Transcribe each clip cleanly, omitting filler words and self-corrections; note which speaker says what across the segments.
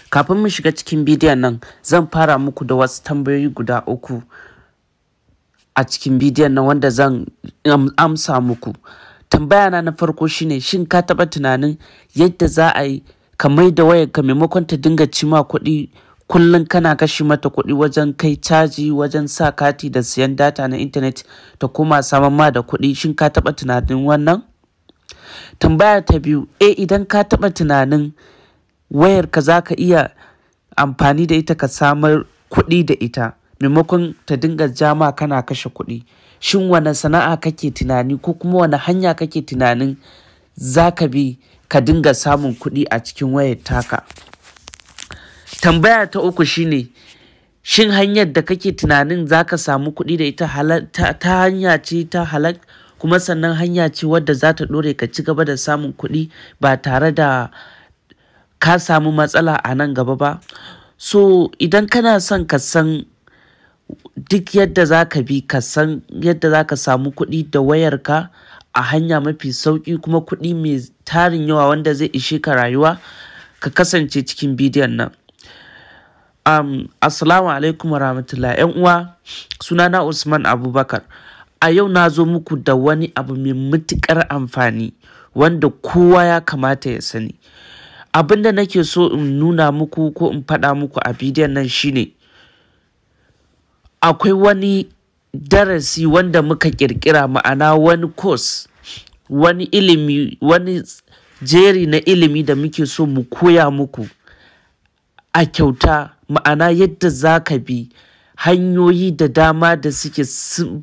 Speaker 1: Kafin mu shiga cikin bidiyon nan, zan fara muku da wasu tambayoyi guda uku a cikin bidiyon nan wanda zan amsa muku. Tambaya na na farko shine, shin ka taɓa tunanin yadda za a yi ka mai da wayarka maimakon ta dinga cima kuɗi kullum, kana kashe mata kuɗi wajen kai caji, wajen sa kati da siyan data na intanet, ta koma saman ma da kuɗi? Shin ka taɓa tunanin wannan? Tambaya ta biyu, idan ka taɓa tunanin wayarka za ka iya amfani da ita ka samar kuɗi da ita maimakon ta dinga jama kana kashe kuɗi, shin wane sana'a kake tunani ko kuma wane hanya kake tunanin za ka bi ka dinga samun kuɗi a cikin wayar taka? Tambaya ta uku shine, shin hanyar da kake tunanin za ka samu kuɗi da ita ta hanya ce ta halal, kuma sannan hanya ce wadda za ta ɗore ka ci gaba da samun kuɗi ba tare da ka samu matsala a nan gaba ba? So idan kana son ka san duk yadda za ka bi ka san yadda za ka samu kuɗi da wayarka a hanya mafi sauƙi, kuma kuɗi mai tarin yawa wanda zai ishe ka rayuwa, ka kasance cikin bidiyon nan. Assalamu alaikum warahmatullahi. 'Yan uwa, sunana Usman Abubakar. A yau na zo muku da wani abu mai matuƙar amfani wanda kowa ya kamata ya sani. Abin da nake so in nuna muku ko in faɗa muku a bidiyon nan shine, akwai wani darasi wanda muka ƙirƙira, ma'ana wani course, wani ilimi, wani jeri na ilimi da muke so mu koya muku a kyauta, ma'ana yadda za ka bi hanyoyi da dama da suke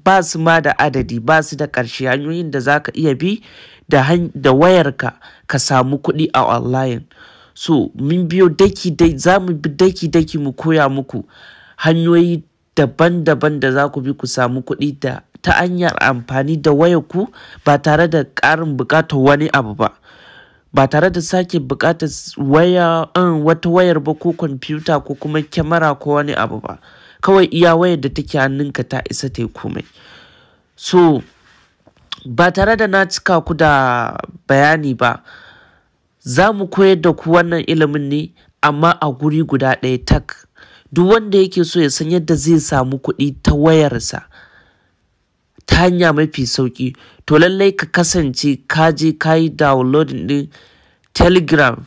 Speaker 1: ba su ma da adadi, ba su da ƙarshe, hanyoyin da za ka iya bi da wayarka ka samu kuɗi a online. So mun biyo daki dai, za mu bi daki daki mu koya muku hanyoyi daban-daban da za ku bi ku samu kuɗi da ta hanyar amfani da wayarku ba tare da ƙarin buƙatar wani abu ba, ba tare da sake buƙatar waya wata wayar ba, ko kwamfuta, ko kuma kyamara, ko wani abu ba. Kawai iya wayar da take hannunka ta isa ta yi komai. So ba tare da na cika ku da bayani ba, za mu koyar da ku wannan ilimin ne amma a guri guda ɗaya tak. Duk wanda yake so ya san yadda zai samu kuɗi ta wayarsa ta hanya mafi sauƙi, to lallai ka kasance ka je ka yi downloading ɗin Telegram.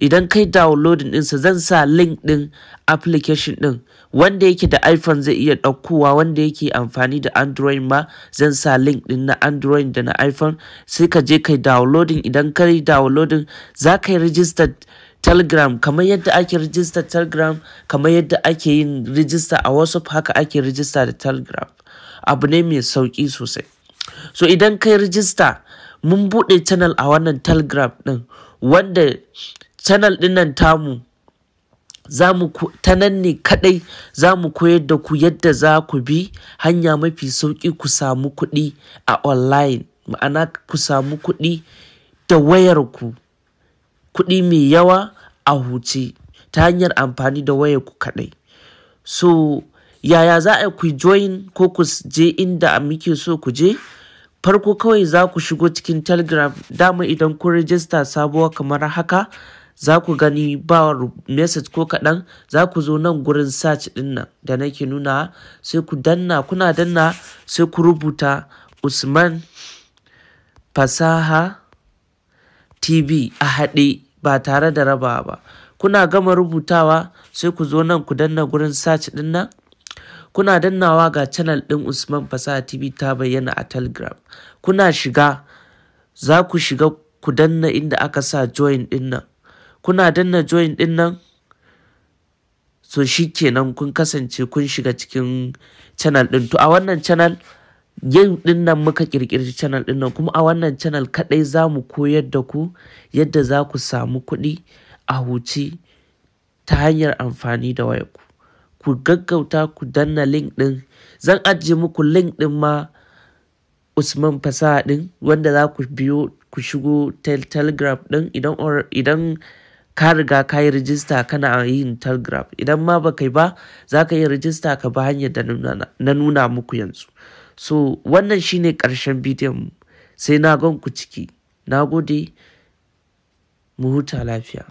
Speaker 1: Idan kai downloading ɗinsa, zan sa link ɗin application ɗin. Wanda yake da iPhone zai iya ɗaukowa, wanda yake amfani da Android ma zan sa link ɗin na Android da na iPhone, sai ka je kai downloading. Idan ka yi downloading, za ka yi register Telegram kamar yadda ake register Telegram, kamar yadda ake yin register a WhatsApp, haka ake register da Telegram. Abu ne mai sauƙi sosai. So idan kai register, mun buɗe channel a wannan Telegram ɗin, wanda channel ɗin nan tamu za mu ta nan ne kaɗai za mu koyar da ku yadda za ku bi hanya mafi sauƙi ku samu kuɗi a online, ma'ana ku samu kuɗi da wayarku, kuɗi mai yawa a huce ta hanyar amfani da wayarku kaɗai. So yaya za a ku join ko ku je inda muke so ku je? Farko kawai za ku shigo cikin Telegram. Dama idan kun register sabuwa kamar haka za ku gani, ba message ko kaɗan. Za ku zo nan gurin search ɗin nan da nake nuna, sai ku danna. Kuna danna, sai ku rubuta Usman Fasaha TV a haɗe ba tare da raba ba. Kuna gama rubutawa, sai ku zo nan ku danna gurin search ɗin nan. Kuna dannawa, ga channel ɗin Usman Fasaha TV ta bayyana a Telegram. Kuna shiga, za ku shiga ku danna inda aka sa join ɗin nan. Kuna danna join ɗin nan, so shikenan kun kasance kun shiga cikin channel ɗin. To a wannan channel, yau ɗin nan muka ƙirƙiri channel ɗin nan, kuma a wannan channel kaɗai za mu koyar da ku yadda za ku samu kuɗi a huce ta hanyar amfani da wayarku. Ku gaggauta ku danna link ɗin. Zan ajiye muku link ɗin ma Usman Fasaha ɗin wanda za ku biyo ku shigo Telegram ɗin idan ka riga ka yi rijista kana yin Telegram. Idan ma ba kai ba, za ka yi rijista ka bi hanyar da na nuna muku yanzu. So wannan shine ƙarshen bidiyon mu. Sai na gan ku ciki. Na gode, mu huta lafiya.